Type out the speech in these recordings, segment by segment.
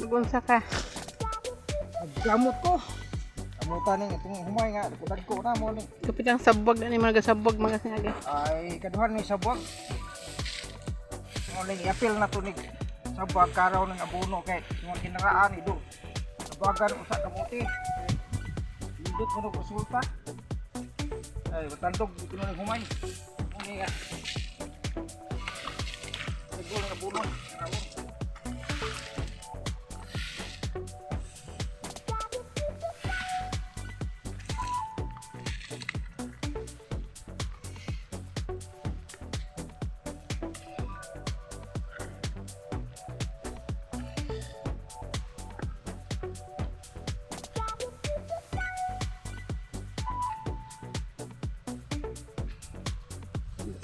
Unsa ka? Naggamot ko. Kamutan ning itong humay nga dagko na mo ni. Kapit ang sabwag na ni mga sabwag mga sinagi. Ay kaduhan ni sabwag. Mo ning iapil na to ni sabwag karaw ng abono kay mga kinaraan ido. Sabagan usa kamuti. Lindot mo og resulta. Ay matandog di kuno ning humay. Mo ni nga. Nagol ng abono. Karawon.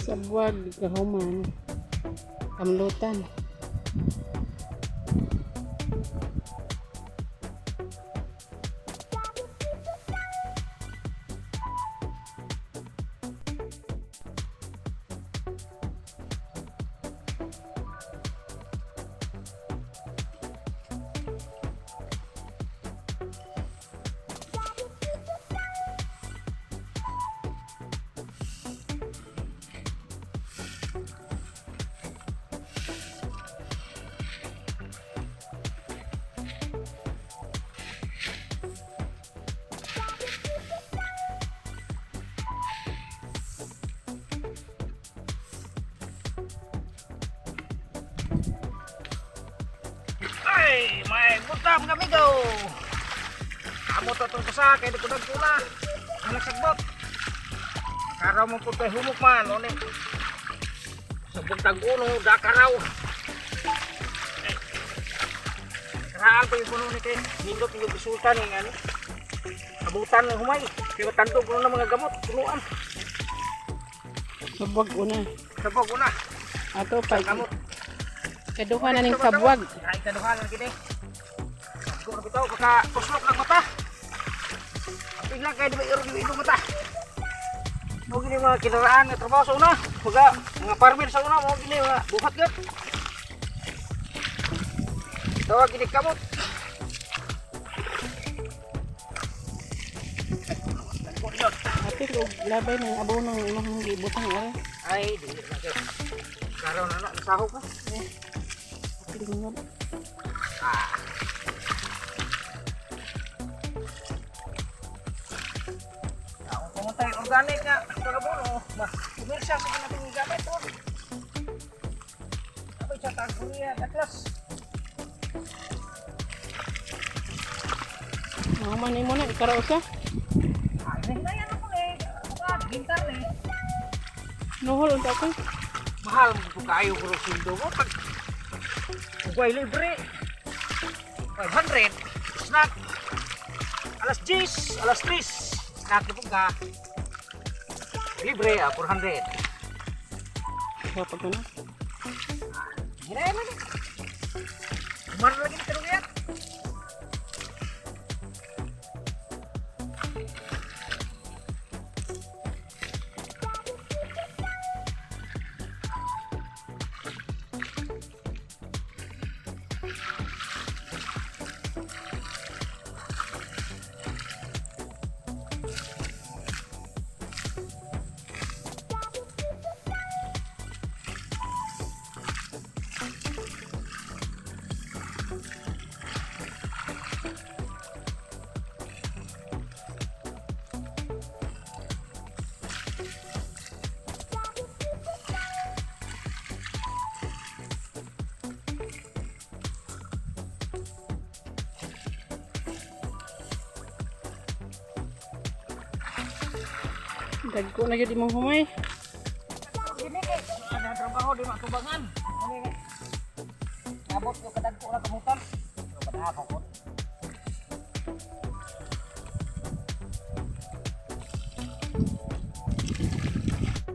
Sabwag kahuman. Kamlutan. Ay, may buta mga amigo. Amo to itong kusa, kay dagko dagko na. Ang nagsagbot. Karaw mo po kay humok man, ano ni. Sa buntag uno, dakaraw. Ay. Karaan pa yung puno ni kay nindot yung resulta ni ano. Abutan ng humay. Kaya matandog ko ng mga gamot, punuan. Sabwag una. Sabog una, Ato pa. gamot. Kaduha na ning sabwag. Ay, kaduha lang kini. Dagko na bitaw, baka tuslok ng mata. Apil lang kay di ba irog yung ilong mata. Mo gini mga kinaraan nga trabaho sa una. Mga mga farmer sa una mo gini mga buhat gyud. Tawag gini kamot. Dagko na yun. Apil og labay ng abono ng imong gibutang ara. Ay, dili na kay. Karon na na nasahog ko. Apil mo. Kung pumunta yung organic nga pagabono, ba, commercial sa natin yung gamit to. Abay siya tag Korea, Atlas. Mahuman nimo na ikaraw sa. Ay, nahinayan ako eh. Mga gintar eh. Nuhol unta ko. Mahal mo po kayo kung sundo mo. Pag ugay libre, 500, snack, alas 10, alas 3, snack na po ka. Libre, ah, 400. Kapag na. Hinayan lang eh. Kumara lagi ni karugian. Dagko na gyud imong humay. Gini kay ada trabaho di matubangan. Ano ni? Abot ko kadagko na kamutan. Pero padako ko.